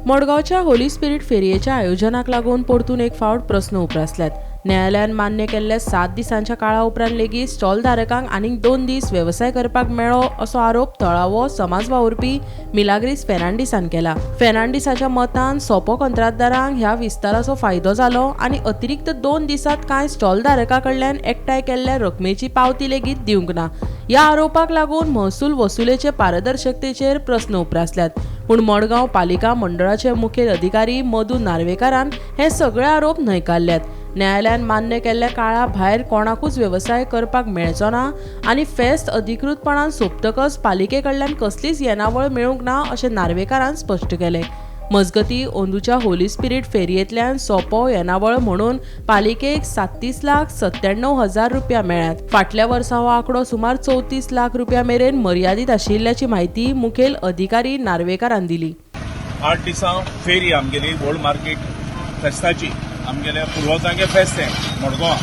मडगांवच्या होली स्पिरीट फेरयेच्या आयोजनाक लागून परतून एक फावट प्रस्न उप्रासल्यात. न्यायालयान मान्य केल्ल्या 7 दिसांच्या काळा उपरांत लेगीत स्टॉलधारकांक आनीक 2 दीस वेवसाय करपाक मेळ्ळो असो आरोप थळावो समाज वावुरपी मिलाग्रीस फेर्नांडीसान केला. फेर्नांडीसाच्या मतान सोपो कंत्राटदारांक ह्या विस्ताराचो फायदो जालो आनी अतिरिक्त 2 दिसांत कांय स्टॉलधारकां कडल्यान एकठांय केल्ल्या रकमेची पावती लेगीत दिवंक ना. ह्या आरोपाक लागून महसूल वसुलेचे पारदर्शकतेचेर प्रस्न उप्रासल्यात. पूण मडगांव पालिका मंडळाचे मुखेल अधिकारी मधू नार्वेकारान हे सगळे आरोप न्हयकारल्यात. न्यायालयान मान्य केल्ल्या काळा भायर कोणाकूच वेवसाय करपाक मेळचो ना आनी फेस्त अधिकृतपणान सोंपतकच पालिके कडल्यान कसलीच येणावळ मेळूंक ना अशें नार्वेकारान स्पश्ट केलें. मजगतीं, अंदूच्या होली स्पिरीट फेरयेंतल्यान सोपो येणावळ म्हणून पालिकेक 37,97,000 रुपया मेळ्ळ्यात. फाटल्या वर्सा हो आंकडो सुमार 34 लाख रुपया मेरेन मर्यादीत आशिल्ल्याची म्हायती मुखेल अधिकारी नार्वेकारान दिली. 8 दिसां फेरी आमगेली ओल्ड मार्केट फेस्ताची, आमगेल्या पुर्वजांगे फेस्त हें मडगांवां.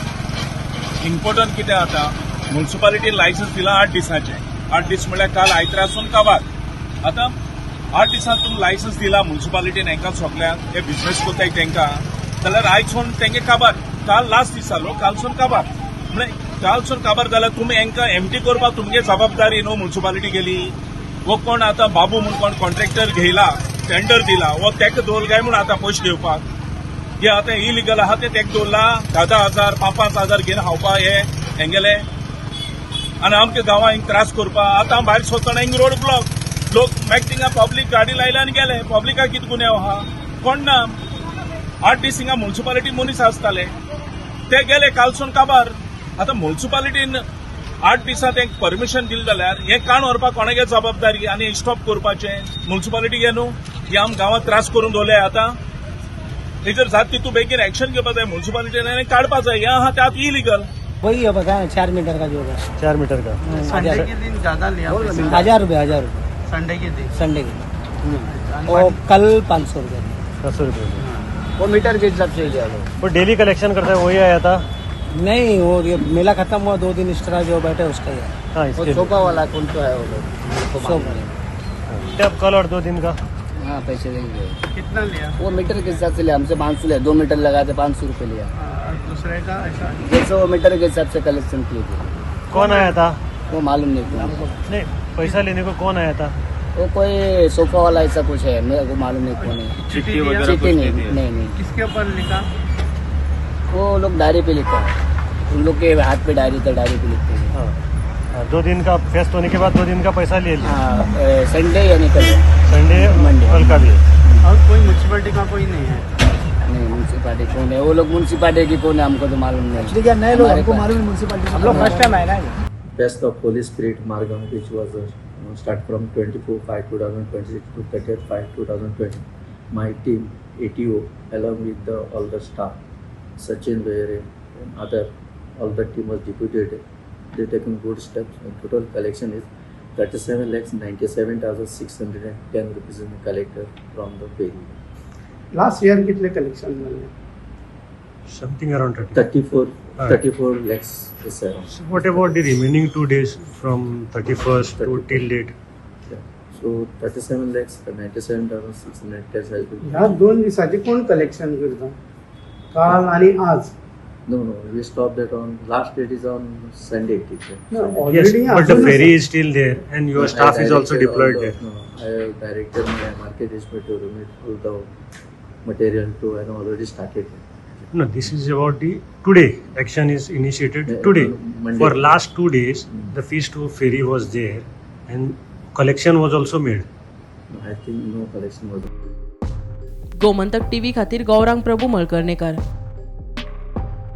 इम्पोर्टंट कितें आतां म्युन्सिपालिटीन लायसन्स दिलां 8 दिसांचें. 8 दीस म्हणल्यार काल आयतरासून काबार. आतां 8 दिसां तुमी लायसन्स दिला म्युन्सिपालिटीन हेंकां सगल्यांक, हे बिझनेस करताय तेंकां, जाल्यार आयजसून तेंगे काबार. काल लास्ट दीस जालो, कालसून काबार. म्हळ्यार कालसून काबार जाल्यार तुमी हेंकां एमटी करपाक तुमगे जबाबदारी न्हू म्युन्सिपालिटी गेली. वो कोण आतां बाबू म्हूण कोण कॉन्ट्रॅक्टर घेयला, टेंडर दिला, वो तेका दवरला काय म्हूण आतां पयशे घेवपाक. हे आतां इलिगल आहा ते तेका दवरला, 10,000 5,000 घेवन खावपा हे हेंगेले आनी आमच्या गांवांत हिंग त्रास करपा. आतां भायर सोदतना हिंग रोड ब्लॉक, लोक मागीर थिंगा पब्लीक गाडी लायल्या आनी गेले. पब्लिकाक कितें गुन्यांव आहा? कोण ना. 8 दीस हिंगा म्युन्सिपालिटी मनीस आसताले, ते गेले कालसून काबार. आतां म्युन्सिपालिटीन 8 दिसां तेंक परमिशन दिलें जाल्यार हें काण व्हरपाक कोणागे जबाबदारी आनी स्टॉप करपाचें म्युन्सिपालिटी गे न्हू. हे आम गांवांत त्रास करून दवरले. आतां हेजेर जात तितू बेगीन एक्शन घेवपा जाय म्युन्सिपालिटीन आनी काडपा जाय. हें आहा तें आतां इलिगल. वही है, बताया 4 मीटर का जो है. 4 मीटर का. संडे के दिन ज्यादा लिया पैसा? 1000 रुपये, 1000 रुपये. संडे के दिन? संडे के और कल 500 रुपये. 700 रुपये. वो मीटर के हिसाब से लिया वो. वो डेली कलेक्शन करता है, वही आया था? नहीं, वो ये मेला खत्म हुआ, 2 दिन एक्स्ट्रा जो बैठे उसका ही है. हाँ. वो इसके लिए। सोफा वाला कौन तो है वो लोग, मेरे को मालूम सोफा। नहीं। अब कल और 2 दिन का? हाँ, पैसे देंगे. कितना लिया? वो मीटर के हिसाब से लिया हमसे. 500 लिया, 2 मीटर लगाते 500 रुपये लिया. हाँ, और दूसरे का ऐसा? जैसे वो मीटर के हिसाब से कलेक्शन किए थे. कौन आया था? वो मालूम नहीं कौन. नहीं, पैसा लेने को कौन आया था? वो कोई सोफा वाला ऐसा कुछ है, मेरे को मालूम नहीं कौन है. चिट्ठी दिया? चीटी नहीं, नहीं नहीं. किसके ऊपर लिखा? वो लोग डायरी पे लिखा है. उन लोग के हाथ पे डायरी था, डायरी पे लिखते हैं. हाँ, 2 दिन का फेस्ट होने के बाद 2 दिन का पैसा ले लिया? हाँ, संडे यानी कल. संडे. मंडे. कल का भी है. और कोई म्यूनसिपलिटी का कोई नहीं है? नहीं, म्यूनसिपालिटी कौन है, वो लोग म्यूनसिपालिटी की कौन है, हमको तो मालूम नहीं. क्या नए लोग हमारे हमको पास- मालूम है म्यूनसिपालिटी. हम लोग फर्स्ट टाइम आए ना. Fest of Holy Spirit Margao, which was start from 24/5/2026 to 30/5/2020. My team, ATO, along with the, all the staff, Sachin Loyere and other, all the team was deputed. They taken good steps and total collection is 37 lakhs 97,610 rupees in the collected from the ferry. Last year कितले collection झाले? Something around 30. 34, Ah. 34 lakhs is around. So what about the remaining 2 days from 31st to till date? Yeah. So 37 lakhs 97,610 has been. ह्या 2 दिसाचे कोण collection करता, काल आणि आज? No, we stopped that on last date is on Sunday, teacher. Yes, already. But the ferry is still there and your I staff is also directed all deployed the- there. No, I have directed my market inspector to remove all the material to and already started. No, this is about the today. Action is initiated Yeah, today. no, Monday. For last 2 days, the feast to ferry was there and collection was also made. I think no collection was. Gomantak TV खातीर गौरांग प्रभू मळकर्णेकर.